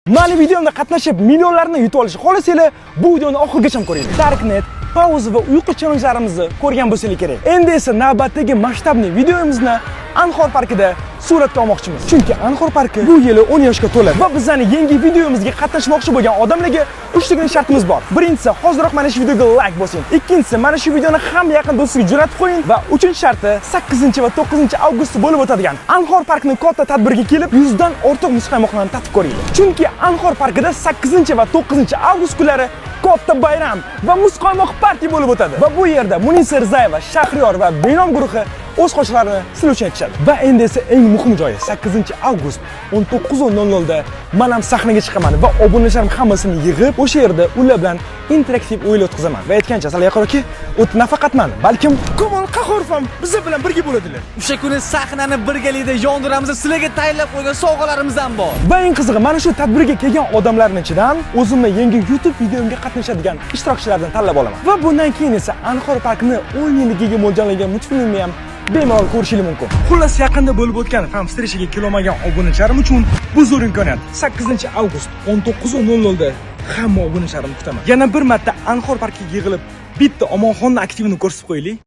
Mani videomda qatnashib, millionlarni yutib olishni xohlasanglar, bu videoni oxirigacha ko'ringlar. Darknet, pauza va uyqu challengelarimizni ko'rgan bo'lsanglar kerak. Endi esa navbatdagi masshtabli videomizni Anhor parkida suratga olmoqchimiz. Chunki Anhor parki bu yili 10 yoshga to'ladi va bizning yangi videomizga qatnashmoqchi bo'lgan odamlarga uchtagina shartimiz bor. Birinchisi, hoziroq mana shu videoga like bosing. Ikkinchisi, mana shu videoni hamma yaqin do'stiga jo'natib qo'ying va uchinchi sharti, 8 va 9 avgustda bo'lib o'tadigan Anhor parkining katta tadbiriga kelib, 100 dan ortiq muzqaymoqlarni tatib ko'ringlar. Chunki Anhor parkida 8 va 9 avgust kunlari katta bayram va muzqaymoq parti bo'lib o'tadi. Va bu yerda Munisa Rizayeva, Shahriyor va Benom guruhi o'z qo'shiqlarini sizlar uchun aytishadi. Va endi esa eng muhim joyi, 8 avgust 19:00 da men ham sahnaga chiqaman va obunachilarim hammasini yig'ib, o'sha yerda ular bilan interaktiv o'yin o'tkazaman. Va aytgancha, sizlar yaqinroqki, o't nafaqat man, balkim Komol Qahhorov ham bizlar bilan birga bo'ladilar. O'sha kuni sahnani birgalikda yondiramiz, sizlarga tayyorlab qo'ygan sovg'alarimiz ham bor. Va eng qizig'i, mana shu tadbirga kelgan odamlarning ichidan o'zimni yangi YouTube videomga qatnashadigan ishtirokchilardan tanlab olaman. Va bundan keyin esa Anhor parkini 10 yilligiga mo'ljallangan multfilmni ham bemalol ko'rishingiz mumkin. Xullas, yaqinda bo'lib o'tgan fan встреча ga kelolmagan obunachilarim uchun bu zo'r imkoniyat. 8 avgust 19:00 da hamma obunachilarimni kutaman. Yana bir marta Anhor parkiga yig'ilib, bitta Omonxonni aktivini ko'rsatib qo'yaylik.